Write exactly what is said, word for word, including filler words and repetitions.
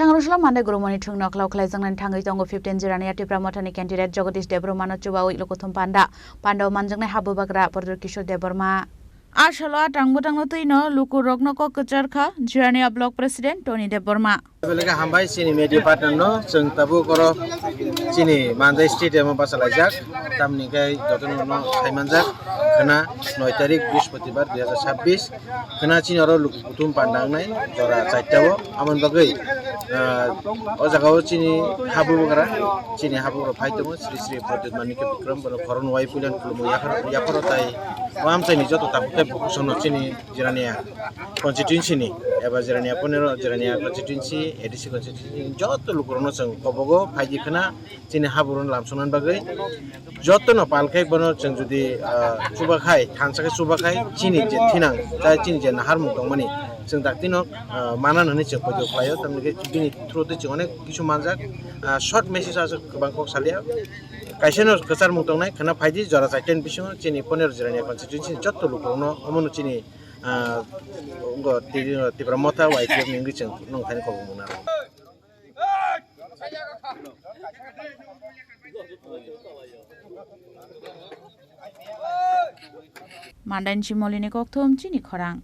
Thangrusla Mande Gurumoni thung nokhlau khlaijaknani thangwi tongo fifteen Jirania Tipra Mothani candidate Jagadish Debbarmano chubawi lukuthum panda. Pandao manjaknai habubagra Pradyot Kishore Debbarma. A salo a tang bwtangno twino lukurokno kok kwchar kha Jirania Block President Tony Debbarma. Belai khe hambai chini media partner no, chwng tabuk oro chini Mandai Stadium o bachalaijak, tamni khe jotono no sai manjak, khwna noi tarik Brihaspatibar dui hajar chabbish, khwna chini oro luku kuthum panda wngnai jora chaita o, amoni bagwi, ah, o jaga o chini habugra, chini habugra phai tongo Sri Sri Pradyot Manikya Bikram, bono khoroknwi puilan khulumwi yaphar, yapharo tai o amchaini joto tabuk tei bukusono chini Jirania constituency ni eba Jirania ponero, Jirania constituency, A D C constituency ni joto lukurokno chwng kobogo phaidi khwna chini haburokno lamsoknani bagwi. Jotono pal khe bono chwng jodi, ah, chuba khai, thansa khe chuba khai, chini je thinang, tei chini je naharmung tongmani, chwng daktino, ah, manan hwnwi chwng poito khlaio, tamni khe bini through twi chwng onek kisu manjak, ah, short message aswk kwbang kok salia. Kaisano kwcharmung tongnai, khwna phaidi jora chaitani bisingo chini ponero Jirania constituency ni joto lukurokno omono chini, ah, wngkha Ti-, Tipra Motha Y T F ni wngwi chwng nongthani kobong mwnang. Mandaini Simolini kokthum chini khorang.